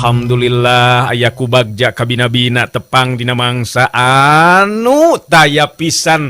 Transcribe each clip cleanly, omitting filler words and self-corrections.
Alhamdulillah aya ku bagja kabina-bina tepang dina mangsa anu taya pisan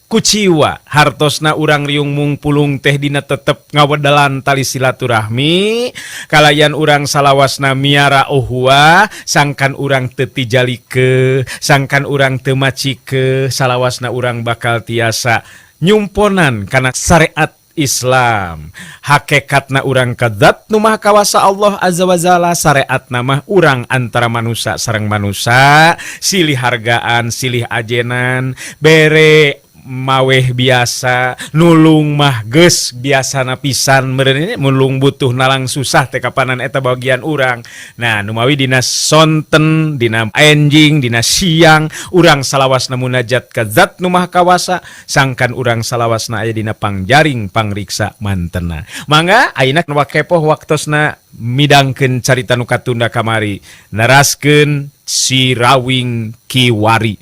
kuciwa hartosna urang riung mungpulung teh dina tetep ngawedelan tali silaturahmi kalayan urang salawasna miara uhwa sangkan urang teu tijalike sangkan urang teu macike salawasna urang bakal tiasa nyumponan kana syariat Islam. Hakekatna urang ka zat nu maha kawasa Allah Azza wa Jalla, syariatna mah urang antara manusia sareng manusia, silih hargaan, silih ajenan, bere maweh biasa, nulung mah geus biasana pisan meureun ini nulung butuh nalang susah teh kapanan eta bagian urang. Nah, numawi dina sonten, dina enjing, dina siang urang salawasna munajat ka zat nu maha kawasa, sangkan urang salawasna aya dina pangjaring pangriksa mantena. Mangga ayeuna wakepoh waktosna midangkeun carita nu katunda kamari, neraskeun Si Rawing Kiwari.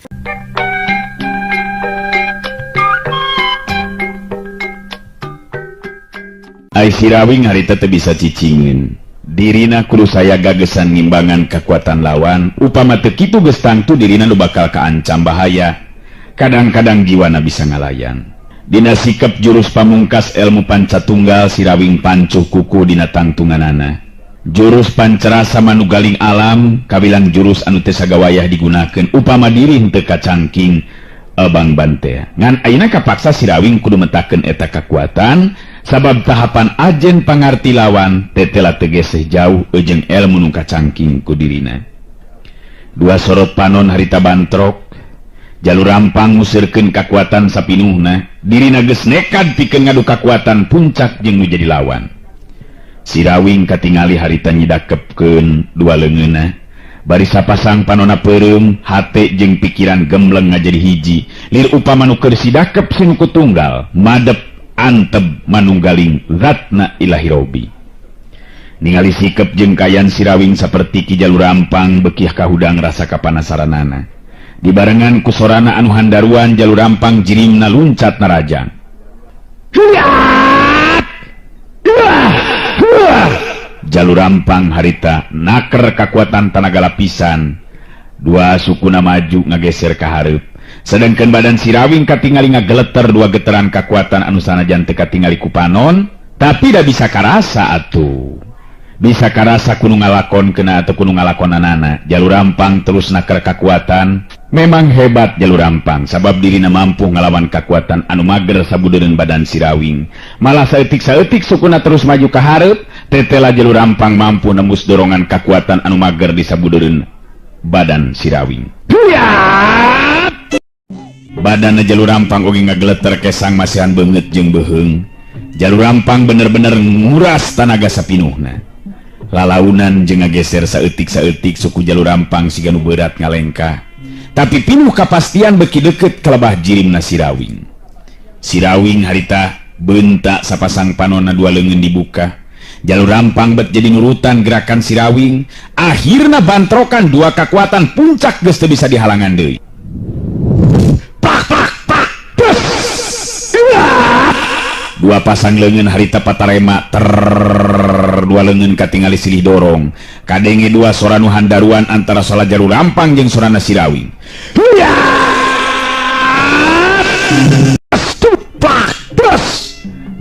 Ai Sirawing harita teu bisa cicingeun. Dirina kudu saya gagesan ngimbangan kekuatan lawan, upama teu kitu geus tangtu dirina nu bakal kaancam bahaya. Kadang-kadang jiwana bisa ngalayan. Dina sikep jurus pamungkas ilmu pancatunggal Sirawing pancuh kuku dina tangtunganana. Jurus pancerasa manugaling alam kawilang jurus anu teu sagawayah digunakeun upama diri henteu kacangking Abang Bantea. Ngan ayeuna kapaksa Sirawing kudu metakeun eta kakuatan sabab tahapan ajen pangarti lawan tetela tegeseh jauh jeung ilmu nu kacangking ku dirina. Dua sorot panon harita bantrok, jalur rampang ngusirkeun kakuatan sapinuhna, dirina geus nekad pikeun ngadu kakuatan puncak jeung nu jadi lawan. Sirawing katingali harita nyidakepkeun dua leungeunna, bari sapasang panona peureum, hate jeung pikiran gemleng ngajadi hiji. Lir upama nu keur sidakep sinuku tunggal, madep anteb manunggaling zatna ilahi robi. Ningali sikep jeung kayan Sirawing saperti Ki Jalur Rampang bekiah kahudang rasa kapanasaranana. Dibarengan ku sorana anu handaruan Jalur Rampang jirimna luncat narajang. Jalur Rampang harita naker kakuatan tanaga lapisan. Dua sukuna maju ngageser ka hareup. Sedangkan badan Sirawing katingali ngageleter dua getaran kakuatan anu sanajan teu katingali ku panon, tapi da bisa karasa atuh. Bisa karasa kudu ngalakon kena atau kudu ngalakonanana. Jalur Rampang terus naker kakuatan. Memang hebat Jalur Rampang sabab dirina mampu ngalawan kakuatan anu mager sabudeureun badan Sirawing. Malah saeutik-saeutik sukuna terus maju ka hareup, tetela Jalur Rampang mampu nembus dorongan kakuatan anu mager di sabudeureun badan Sirawing. Badan Jalur Rampang oge ngageleter kesang masihan beungeut jeung beuheung. Jalur Rampang bener-bener nguras tanaga sapinuhna. Lalaunan jeung ngageser saeutik-saeutik suku Jalur Rampang siga nu berat ngalengkah. Tapi pinuh kapastian beki deket kalebah jirimna Sirawing. Sirawing harita bentak sapasang panonna dua leungeun dibuka. Jalur Rampang bet jadi nurutan gerakan Sirawing. Akhirna bantrokan dua kekuatan puncak geus teu bisa dihalangan deui. Pak pak pak. Bes. Dua pasang leungeun harita patarema ter dua leungeun katingali silih dorong. Kadenge dua sora nu handaruan antara sora Jalur Rampang jeung sorana Sirawing.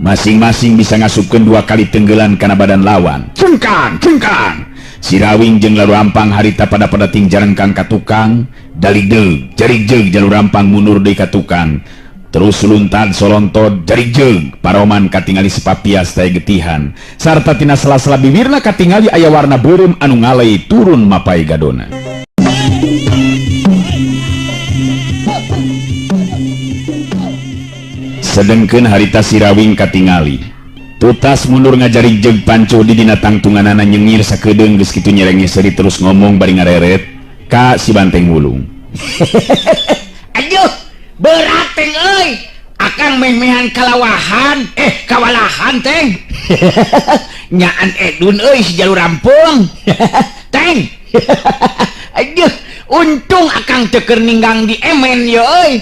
Masing-masing bisa ngasupkeun dua kali tenggelan kana badan lawan. Cengkang, cengkang. Sirawing jeung Jalur Rampang harita pada-pada ting jarengkang ka tukang, daligdeug, jarigjeug Jalur Rampang mundur deui ka tukang. Terus luntad solontod jarigjeug, paroman katingali sepapias teh getihan. Sarta tina sela-sela bibirna katingali aya warna beureum anu ngalei turun mapai gadona. Sedengkeun harita Sirawing katingali. Tutas mundur ngajarigjeug pancuh di dina tangtunganana nyengir sakedeung geus kitu nyerenge seuri terus ngomong bari ngareret ka si Banteng Wulung. Aduh, berat teng euy. Akang meh-mehan kalawahan, kawalahan teng. Nyaan edun euy si Jalur Rampung. Teng. Aduh, untung akang teu keur ninggang di emen ye euy.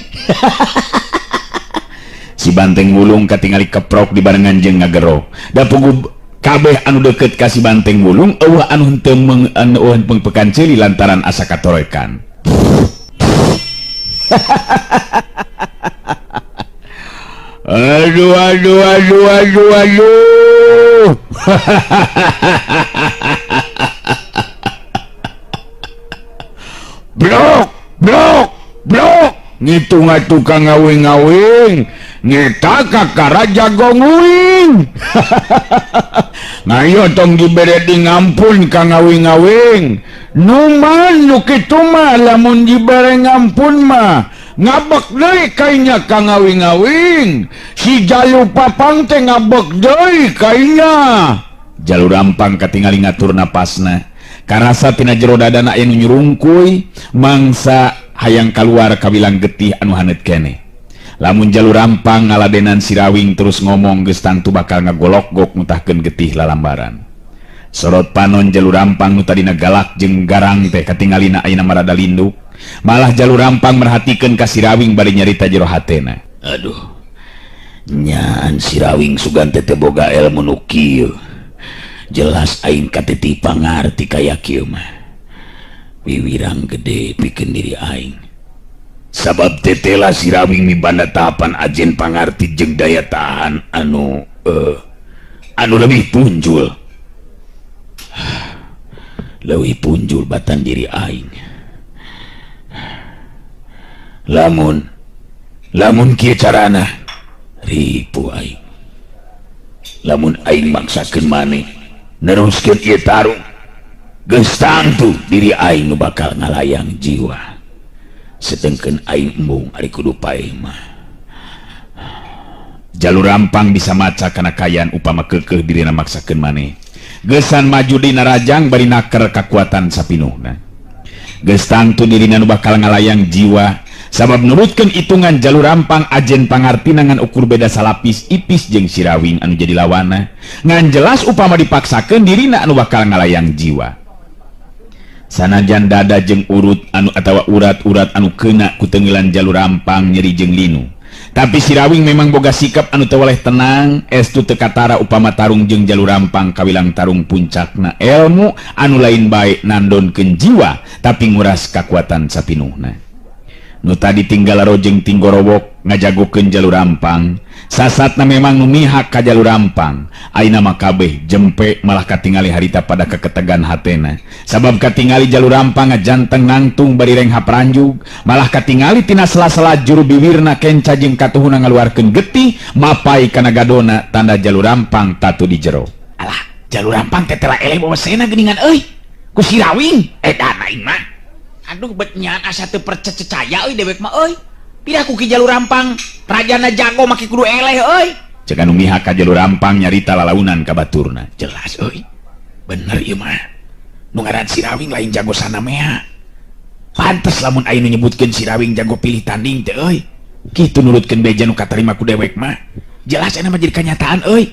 Si Banteng Wulung katingali keprok dibarengan jeung ngagero. Da puguh Kabeh anu deket ka si Banteng Wulung eueuh anu henteu anu pengpekan ceuli lantaran asa katoroekan. Aduh aduh aduh aduh aduh. Blok blok blok ngitung atuh ka ngawing-ngawing ngeta kakara jagong uing. Ngayo tong dibere di ngampun ka ngawing-ngawing. Numan nu kitu mah lamun dibere ngampun mah ngabek deui kainya ka ngawing-ngawing. Si Jalu Papang teh ngabek deui kainya. Jalu Rampang katingali ngatur napasna. Karasa tina jero dadana aya nu nyurungkuy mangsa hayang kaluar kawilang getih anu haneut keneh. Lamun Jalu Rampang ngaladenan Sirawing terus ngomong geus tangtu bakal ngagolok-gok mutahkeun getih lalambaran. Sorot panon Jalu Rampang nu tadina galak jeung garang teh katingalina ayeuna marada linduk. Malah Jalu Rampang merhatikeun ka Sirawing bari nyarita jero hatena. Aduh, nyaan Sirawing sugan teh boga ilmu nu kieu. Jelas aing katiti pangarti kaya kieu mah. Wiwirang gede pikeun diri aing. Sabab tetela Sirawing mibanda tahapan ajen pangarti jeung daya tahan anu anu leuwih punjul. Leuwih punjul batan diri aing. Lamun lamun kieu carana ripu aing. Lamun aing maksakeun maneh neruskeun ieu tarung geus tangtu diri aing nu bakal ngalayang jiwa. Sedengkeun aing embung ari kudu paeh mah. Jalu Rampang bisa maca kana kayan upama keukeuh dirina maksakeun maneh. Geusan maju dina rajang bari naker kakuatan sapinuhna. Geus tangtu dirina nu bakal ngalayang jiwa sabab nurutkeun hitungan Jalu Rampang ajen pangartina ngan ukur beda salapis ipis jeung Sirawing anu jadi lawana. Ngan jelas upama dipaksakeun dirina anu bakal ngalayang jiwa. Sanajan dada jeung urut anu atawa urat-urat anu keuna ku teunggeulan Jalu Rampang nyeri jeung linu. Tapi Sirawing memang boga sikap anu teu weleh tenang, estu teu katara upama tarung jeung Jalu Rampang kawilang tarung puncakna elmu anu lain bae nandonkeun jiwa tapi nguras kakuatan sapinuhna. Nu tadi tinggal rojeng tinggorowok ngajagokeun Jalu Rampang, sasatna memang nu mihak ka Jalu Rampang. Ayeuna mah kabeh jempe malah katingali harita pada keketegan hatena. Sabab katingali Jalu Rampang ngajanteng nangtung bari renghap ranjug, malah katingali tina sela-sela juru biwirna kenca jeung katuhuna ngaluarkeun getih mapai kana gadona tanda Jalu Rampang tatu di jero. Alah, Jalu Rampang teh tela eleh bawa sena geuningan euy. Ku Sirawing edan aing mah. Aduh bet nyaan asa teu percaya euy dewek mah euy. Pindah ku Ki Jalu Rampang, rajana jago make kudu eleh euy. Cek anu mihak ka Jalu Rampang nyarita lalaunan ka baturna. Jelas euy. Bener ieu mah. Nu ngaran Sirawing lain jago sanamea. Pantes lamun aya nu nyebutkeun Sirawing jago pilih tanding teh euy. Kitu nurutkeun beja nu katarima ku dewek mah. Jelas eta mah jadi kanyataan euy.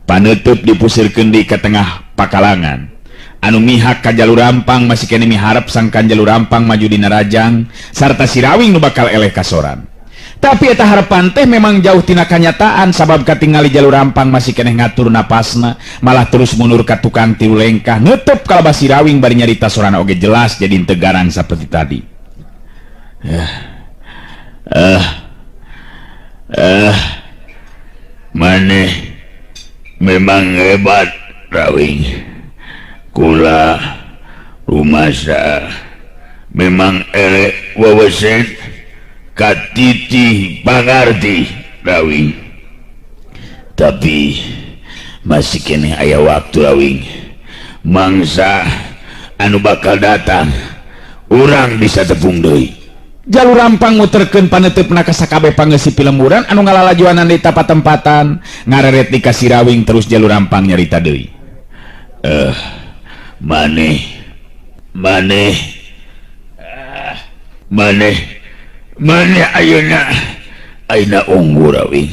Paneuteub dipusirkeun deui ka tengah pakalangan. Anu mihak ka Jalu Rampang masih kene miharep sangkan Jalu Rampang maju dina rajang sarta Sirawing nu bakal eleh kasoran. Tapi eta harapan teh memang jauh tina kanyataan sabab katingali Jalu Rampang masih keneh ngatur napasna malah terus mundur ka tukang tilu lengkah neuteub kalabah Sirawing bari nyarita sorana oge jelas jadi teu garang saperti tadi. Maneh memang hebat Rawing. Kula rumasa memang elek wewesen katiti pangarti Rawing. Tapi masih keneh aya waktu Rawing. Mangsa anu bakal datang urang bisa tepung deui. Jalu Rampang muterkeun paneuteup ka sakabeh pangeusi pilemburan anu ngalalajuanan di tapatempatan ngareret di ka Sirawing terus Jalu Rampang nyarita deui. Maneh maneh maneh maneh ayeuna ayeuna unggul Rawing.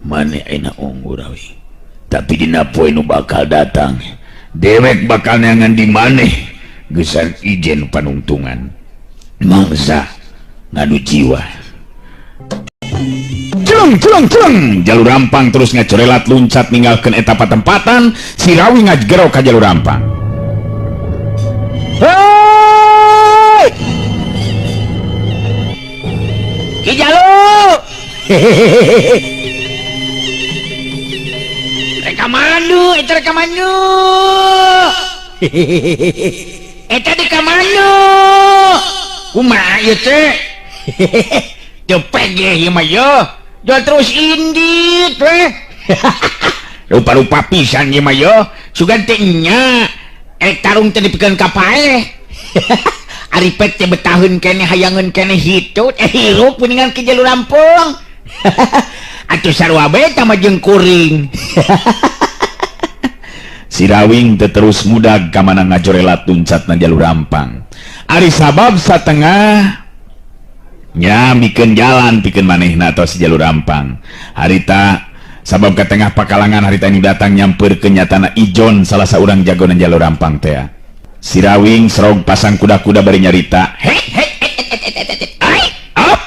Maneh ayeuna unggul Rawing. Tapi dina poe nu bakal datang dewek bakal neangan di maneh geusan ijen panungtungan. Mangsa ngadu jiwa. Culeng culeng culeng Jalur Rampang terus ngacorelat luncat ninggalkeun eta patempatan. Si Rawing ngajgero ka Jalur Rampang. Hei! Ki Jalu. Reka mandu, eta reka mandu. Eta di kamandu. Kumaha ieu teh? Teu pegeh ieu mah yeuh. Jual terus indit weh. Rupa-rupa pisan ieu mah yeuh. Sugan teh nya. Erek tarung teh dipikeun ka paeh. Ari pek teh betaheun keneh hayangeun keneh hitut hirup kuningan Ki Jalu Rampung. Atuh sarua bae tah mah jeung kuring. Si Rawing teh terus mudag ka mana ngajorelat luncatna Jalur Rampang. Ari sabab satengah nya mikeun jalan pikeun manehna atau si Jalur Rampang. Harita sabab ka tengah pakalangan harita nu datang nyampeurkeun nyatana Ijon salah saurang jagoan Jalur Rampang teh. Si Rawing serog pasang kuda-kuda bari nyarita. Hei hei ai op.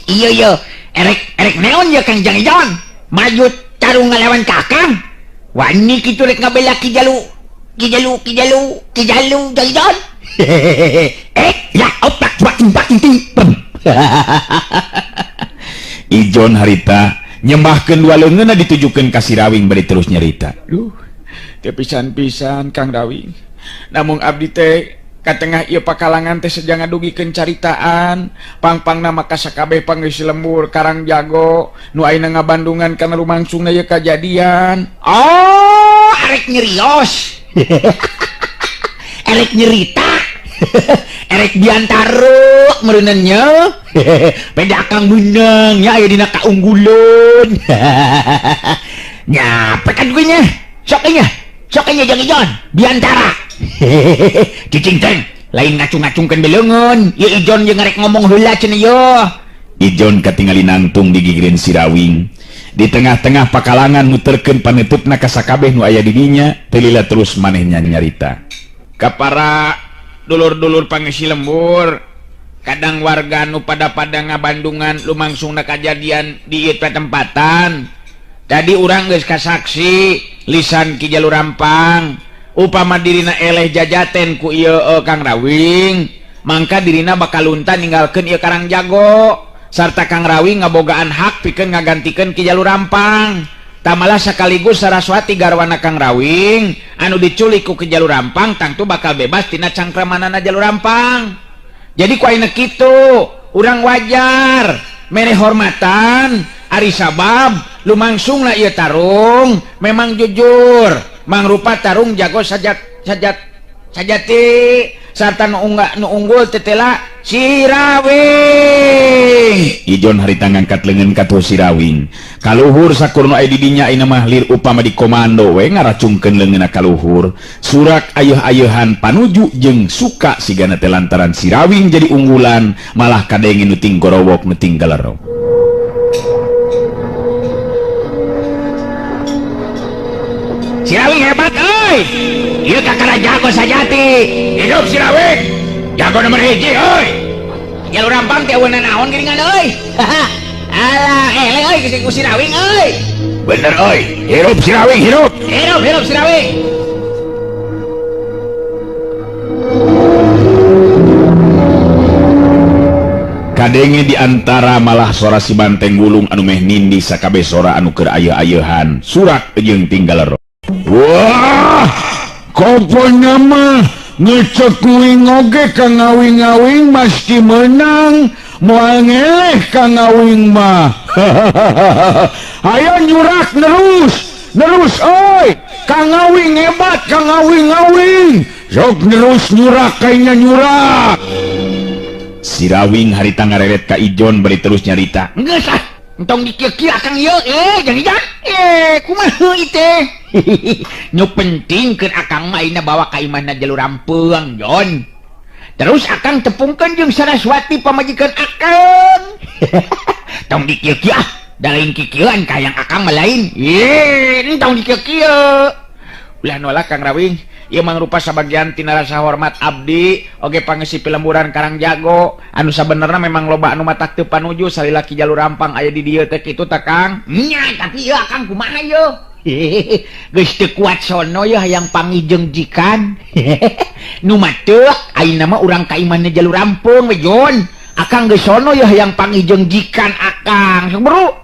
Iya iya erek erek neon ya Kang Jang Ijon. Maju tarung ngalawan kakang. Wani kitu rek ngabela Ki Jalu. Ki Jalu Ki Jalu Ki Jalu Jang Ijon. Eh ya opak dua empat ting pem. Ijon harita nyembahkeun dua leungeunna ditujukeun ka si Rawing bari terus nyarita. Duh, teu pisan-pisan Kang Rawing. Namung abdi teh ka tengah ieu pakalangan teh sejang ngadugikeun caritaan, pang-pangna maka sakabeh pangeus lembur Karang Jago nu ayeuna ngabandungan kana lumangsungna ieu kajadian. Oh, arek nyerios. Erek nyerita. Erek biantara meureunna nya. Beda Kang beunang nya aya dina kaunggulan. Nya pekan gue nya. Sok nya. Sok nya Jang Ijon biantara. Cicing teng lain ngacung-ngacungkeun beleungeun. Ieu Ijon jeung ngarek ngomong heula cenah ieu. Ijon katingali nangtung digigireun si Rawing. Di tengah-tengah pakalangan muterkeun paneutupna ka sakabeh nu aya di dinya, teu lila terus manehna nyarita. Ka para dulur-dulur pangeusi lembur, kadang warga nu pada-pada ngabandungan lumangsungna kajadian di ieu patempatan. Tadi urang geus kasaksi lisan Ki Jalur Rampang, upama dirina eleh jajaten ku ieu Kang Rawing, mangka dirina bakal lunta ninggalkeun ieu Karang Jago. Sarta Kang Rawing ngabogaan hak pikeun ngagantikeun Ki Jalur Rampang. Tamalah sekaligus Saraswati garwana Kang Rawing anu diculik ku Ki Jalur Rampang tangtu bakal bebas tina cangkramanana Jalur Rampang. Jadi ku ayeuna kitu, urang wajar mere hormatan ari sabab lumangsungna ieu tarung memang jujur mangrupa tarung jago sajat sajat sajati sarta nu unggah nu unggul tetela si Rawing. Ijon harita ngangkat leungeun ka tuh si Rawing. Kaluhur sakur nu aya di dinya ayeuna mah lir upama di komando we ngaracungkeun leungeunna kaluhur. Surak ayeuh-ayeuhan panuju jeung suka sigana teh lantaran si Rawing jadi unggulan malah kadenge nu ting gorowok nu ting galerok. Si Rawing hebat euy. Ieu kakara jago sajati. Hidup si Rawing. Jago nomor 1 euy. Jalur Rampang teh eueuh naon geuningan euy. Alah, eleh euy geus ku si Rawing euy. Bener euy. Hirup si Rawing, hirup. Hirup, hirup si Rawing. Kadenge di antara malah sora si banteng gulung anu meh nindi sakabeh sora anu keur ayeuh-ayeuhan surak jeung tinggal ro. Wah, kopona mah ngecek kuing oge ka ngawing-ngawing masti menang, moal ngeleh ka ngawing mah. Hayo nyurak nerus, nerus oi, ka ngawing hebat, ka ngawing-ngawing. Sok nerus nyurak kayaknya nyurak. Si Rawing harita ngareret ka Ijon bari terus nyarita. Geus ah, entong dikieu-kieu akang ieu, jang Ijon. Kumaha ieu teh? Nu penting keur akang mah ayeuna bawa ka imahna Jalur Rampung, Jon. Terus akang tepungkeun jeung Saraswati pamajikan akang. Tong dikieu-kieu ah, da lain kikieuan ka hayang akang mah lain. Ye, entong dikieu-kieu. Ulah nolak Kang Rawing. Ieu mangrupa sabagian tina rasa hormat abdi oge pangeusi pilemburan Karang Jago anu sabenerna memang loba anu matak teu panuju salila Ki Jalur Rampang aya di dieu teh kitu tah Kang. Nya tapi ieu Akang kumaha ieu? Geus teu kuat sono yeuh hayang panggih jeung jikan. Nu mateuk ayeuna mah urang ka imahna Jalur Rampung we Jon. Akang geus sono yeuh hayang panggih jeung jikan Akang. Sok buru.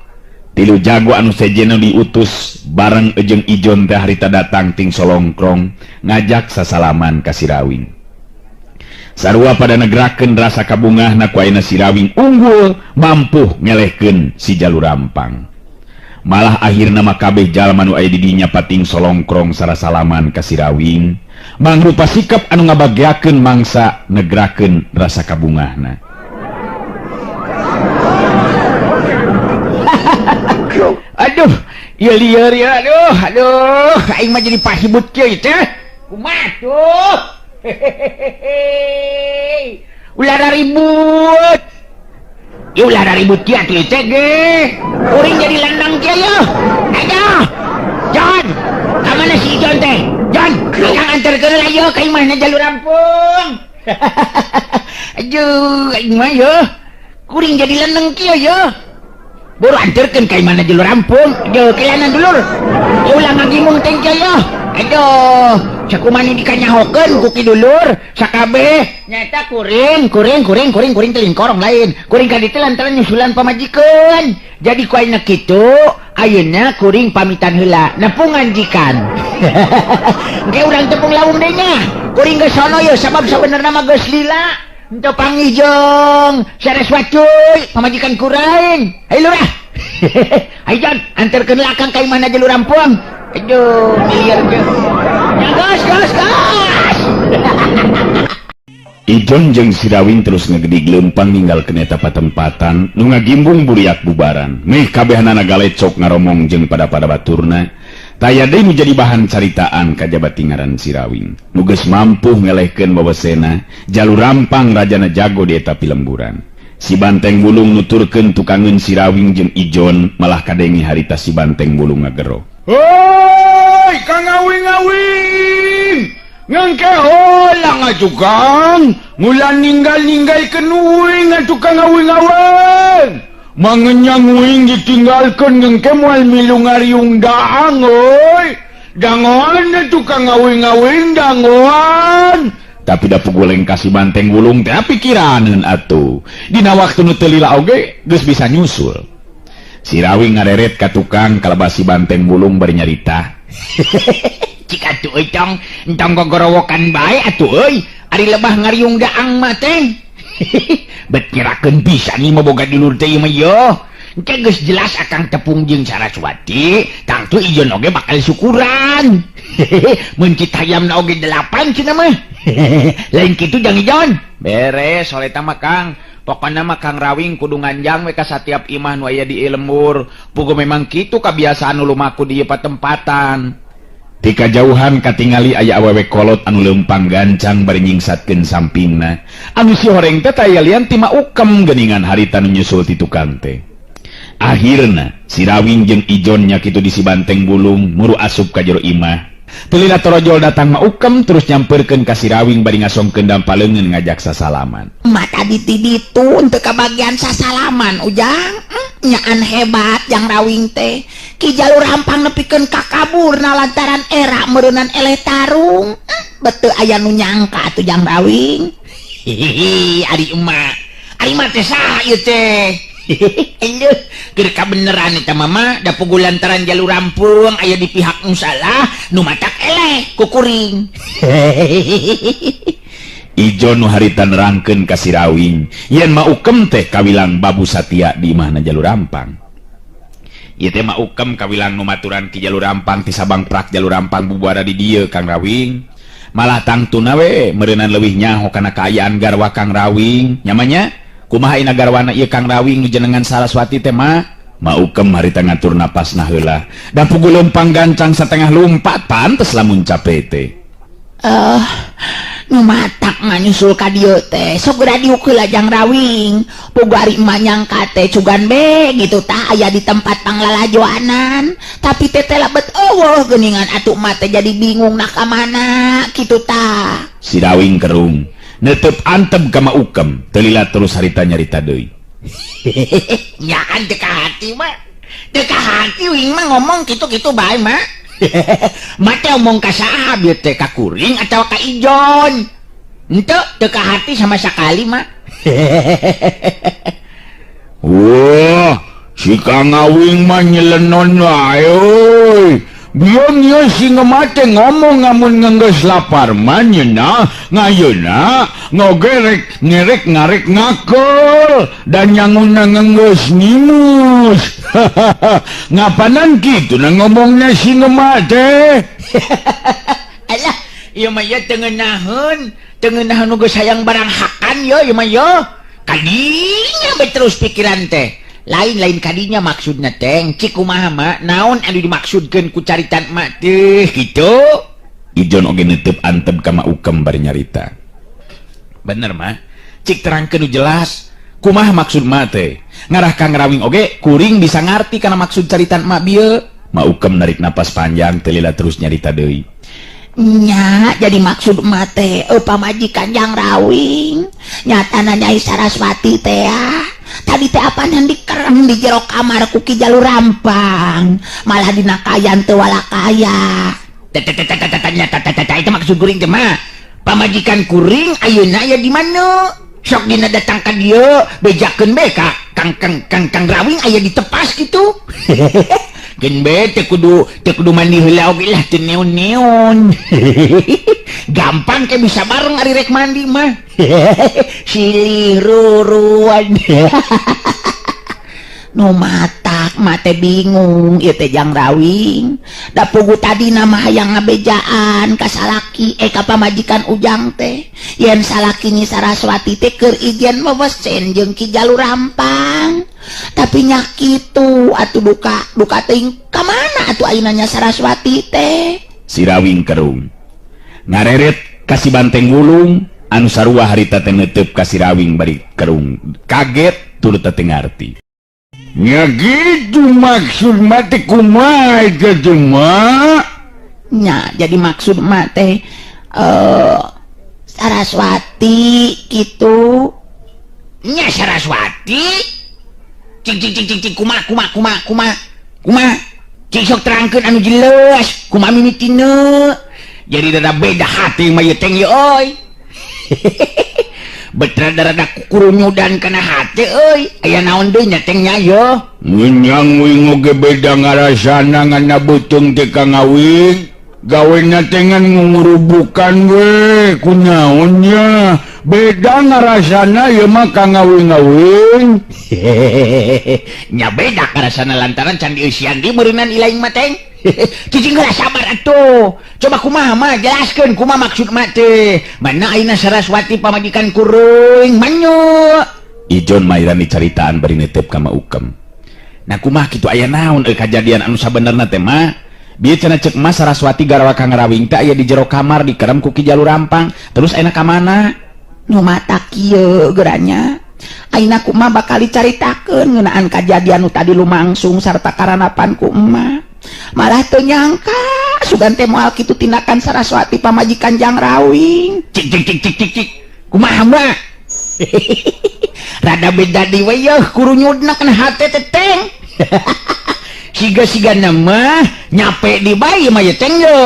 Tilu jago anu sejenna diutus bareng jeung Ijon teh harita datang ting solongkrong ngajak sasalaman ka Sirawing. Sarua pada negrakeun rasa kabungahna ku ayeuna Sirawing unggul mampu ngelehkeun si Jalur Rampang. Malah akhirna mah kabeh jalma nu aya di dinya pating solongkrong sarasalaman ka Sirawing, mangrupa sikap anu ngabageakeun mangsa negrakeun rasa kabungahna. Aduh, ieu lieur ya, aduh, aduh, aing mah jadi pahibut kieu teh. Kumaha tuh? Hehehe. Ulah ribut. Ieu ulah ribut kieu atuh teh ge. Kuring jadi landang kieu yeuh. Ayo. Jon, ka mana si Ijon teh? Jon, akang anterkeun heula yeuh ka imahna Jalur Rampung. Aduh, aing mah yeuh. Kuring jadi landang kieu yeuh. Buru anterkeun ka imahna Jalur Rampung. Aduh, kelanan dulur. Ieu ulah ngagimung teh kieu yeuh. Aduh, sakumaha nu dikanyahokeun ku ki dulur sakabeh nyaeta kuring, kuring, kuring, kuring, kuring teh lingkorong lain. Kuring ka ditu lantaran nyusulan pamajikan. Jadi ku ayeuna kitu, ayeuna kuring pamitan heula, nepungan jikan. Engke urang tepung lawung deui nya. Kuring geus sono yeuh sabab sabenerna mah geus lila. Henteu panggih jeung Saraswati pamajikan kuring. Hayu lurah. Hayu Jon, anterkeun lah Akang ka imahna Jalur Rampung. Aduh, lieur ge. Ya gas, gas, gas. Ijon jeung Sirawing terus ngegedig leumpang ninggalkeun eta patempatan nu ngagimbung buriak bubaran. Meh kabehanana galecok ngaromong jeung pada-pada baturna. Taya deui nu jadi bahan caritaan kajaba tingaran Sirawing. Nu geus mampu ngelehkeun wawesena Jalur Rampang rajana jago di eta pilemburan. Si Banteng Bulung nuturkeun tukangeun Sirawing jeung Ijon malah kadenge harita si Banteng Bulung ngagero. Hoi, Kang Awing-awing. Ngengke holang atuh Kang, mula ninggal-ninggalkeun uing atuh Kang Awing-awing. Mangenyang uing ditinggalkeun ngengke moal milu ngariung daang euy. Dangoan atuh Kang Awing-awing dangoan. Tapi da puguleng ka si Banteng Bulung teh pikiraneun atuh. Dina waktu nu teu lila oge geus bisa nyusul. Sirawing ngareret ka tukang kalebas si Banteng Bulung bari nyarita. Cik atuh euy tong, entong gogorowokan bae atuh euy. Ari lebah ngariung daang mah teh. Bet nyerakeun pisan ieu mah boga dulur teh ieu mah yeuh. Engke geus jelas akang tepung jeung Saraswati, tangtu Ijon oge bakal syukuran. Mun citayamna oge 8 cenah mah. Lain kitu jang Ijon. Beres soleta mah Kang. Pokona mah Kang Rawing kudu nganjang we ka satiap imah nu aya di lembur. Pugu memang kitu kabiasaan nu lumaku di ieu patempatan. Ti kajauhan katingali aya awewe kolot anu leumpang gancang bari nyingsatkeun sampingna. Anu si horeng teh taya lian ti maukem geuningan harita nu nyusul ti tukang teh. Akhirna Sirawing jeung Ijon nya kitu di si Banteng Bulung muru asup ka jero imah. Teu lila torojol datang maukem terus nyamperkeun ka Sirawing bari ngasongkeun dampaleungeun ngajak sasalaman. Mata di ditu teu kabagian sasalaman ujang. Nyaan hebat jang Rawing teh. Ki Jalur Rampang nepikeun ka kaburna lantaran era meureunnan eleh tarung. Betul aya nu nyangka atuh jang Rawing. Hihihi, ari emak. Ari emak teh saha ieu teh? Eleuh, keur kabeneran eta mama da puguh lantaran Jalur Rampung aya di pihak nu salah nu matak eleh ku kuring. Ijon nu harita nerangkeun ka Sirawing yen maukem teh kawilang Babu Satya di imahna Jalur Rampang. Ieu teh maukem kawilang nu maturan Ki Jalur Rampang ti Sabang Prak Jalur Rampang bubuara di dieu Kang Rawing. Malah tangtuna we meureunan leuwih nyaho kana kaayaan garwa Kang Rawing. Nyamanya kumaha ina garwana ieu Kang Rawing nu jenengan Saraswati teh mah? Maukem harita ngatur napasna heula. Da puguh leumpang gancang satengah lumpat pantes lamun cape teh. Nu matak manyusul ka dieu teh sok geura diuk heula, Jang Rawing. Puguh ari emak nyangka teh cugan be gitu tah aya di tempat panglalajoanan, tapi teh teh lebet euweuh geuningan. Atuh emak teh jadi bingung nak ka mana kitu tah. Sirawing kerung, netep antep ka Ma Ukem, teu lila terus harita nyarita deui. Nyaan teu hati mah. Teu hati wing mah ngomong kitu-kitu bae mah. Mah teh omong ka saha bieu teh, ka kuring atawa ka Ijon? Henteu, teu hati sama sekali mah. Wah, si Kang Awing mah nyelenon wae euy. Bieu ieu si ngemate ngomong ngamun ngenggeus lapar mah nyeunah ngayeuna ngogerek ngerek ngarek ngakel dan nyanguna ngenggeus ngimus. Ngapanan kitu na ngomongnya si ngemate? Alah, ieu mah ieu teu ngeunaheun, teu ngeunaheun nu geus hayang barang hakan yo ieu mah yo. Kadinya be terus pikiran teh. Lain-lain kadinya maksudna teh, cik kumaha mak, naon anu dimaksudkeun ku caritan mak teh kitu? Ijon oge netep antep ka Ma Ukem bari nyarita. Bener mah, cik terangkeun nu jelas. Kumaha maksud mak teh? Ngarah Kang Rawing oge kuring bisa ngarti kana maksud caritan mak bieu. Ma Ukem narik napas panjang, teu lila terus nyarita deui. Nya, jadi maksud emak teh pamajikan Jang Rawing nyatana Nyai Saraswati teh ah. Tadi teh apanan dikerem di jero kamar ku Ki Jalur Rampang, malah dina kayan teu walakaya. Itu maksud kuring teh mah. Pamajikan kuring ayeuna aya di mana? Sok dina datang ka dieu bejakeun be ka Kang Kang Kang Kang Rawing aya di tepas gitu. Geun be teu kudu mandi heula oge lah, teu neon-neon. Gampang ke bisa bareng ari rek mandi mah. Silih ruruan. Nu matak mate bingung ieu teh, Jang Rawing, da puguh tadi nama hayang ngabejaan ka salaki ka pamajikan Ujang teh yen salaki Nyi Saraswati teh keur ijen wewesen jeung Ki Jalur Rampang, tapi nya kitu atuh duka duka teuing ka mana atuh ayeuna nya Saraswati teh. Sirawing kerung. Ngareret ka si Banteng Wulung anu sarua harita teh neuteup ka Sirawing bari kerung kaget turut teu ngarti. Ya gitu maksud mati kumaha itu mah? Nya, jadi maksud mak teh Saraswati gitu. Nya Saraswati. Cik cik cik cik cik, kumaha kumaha kumaha kumaha kumaha. Cik sok terangkeun anu jelas, kumaha mimitina. Jadi rada beda hati mah ieu teh ieu euy. Betra rada kukurunyudan kana hati euy. Aya naon deui nya teh nya ye? Ngenyang wing oge beda ngarasana ngana beuteung teh Kang Awing. Gawena teh ngan ngurubukan we kunaon nya. Beda ngarasana ieu mah Kang Awing-awing. Nya beda ngarasana lantaran can dieusian di meureunan ilaing mah teh. Cicing heula, sabar atuh. Coba kumaha mah, jelaskeun kumaha maksud mah teh. Mana ayeuna Saraswati pamajikan kuring manyu? Ijon mairan dicaritaan bari netep ka Ma Ukem. Nah, kumaha kitu, aya naon euy kajadian anu sabenerna teh mah? Bieu cenah ceuk Mas Saraswati garwa Kang Rawing teh aya di jero kamar dikerem ku Ki Jalur Rampang. Terus ayeuna ka mana? Nu mata kieu geranya. Ayeuna ku emak bakal dicaritakeun ngeunaan kajadian nu tadi lumangsung sarta karanapan ku emak. Malah teu nyangka sugan teh moal kitu tindakan Saraswati pamajikan Jang Rawing. Cik cik cik cik cik cik. Kumaha mah? Rada beda di we yeuh kurunyudna kana hate teh teng. Siga-siga nama nyape di bayi mah ye teng yo.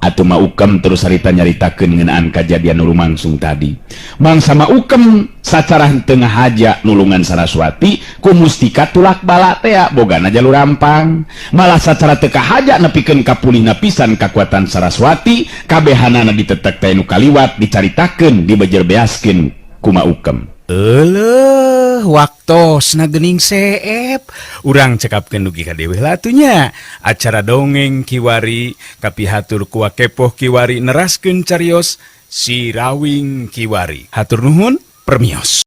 Atuh Ma Ukem terus harita nyaritakeun ngeunaan kajadian nu lumangsung tadi. Mangsa Ma Ukem sacara henteu ngahaja nulungan Saraswati ku mustika tulak bala teh bogana Jalur Rampang. Malah sacara teu kahaja nepikeun kapulihna pisan kakuatan Saraswati, kabehanana ditetek teh nu kaliwat dicaritakeun dibejerbeaskeun ku Ma Ukem. Eleuh, waktosna geuning seep. Urang cekapkeun dugi ka dieu lah atuh nya. Acara dongeng kiwari kapihatur ku Wakepoh kiwari neraskeun carios Si Rawing kiwari. Hatur nuhun, permios.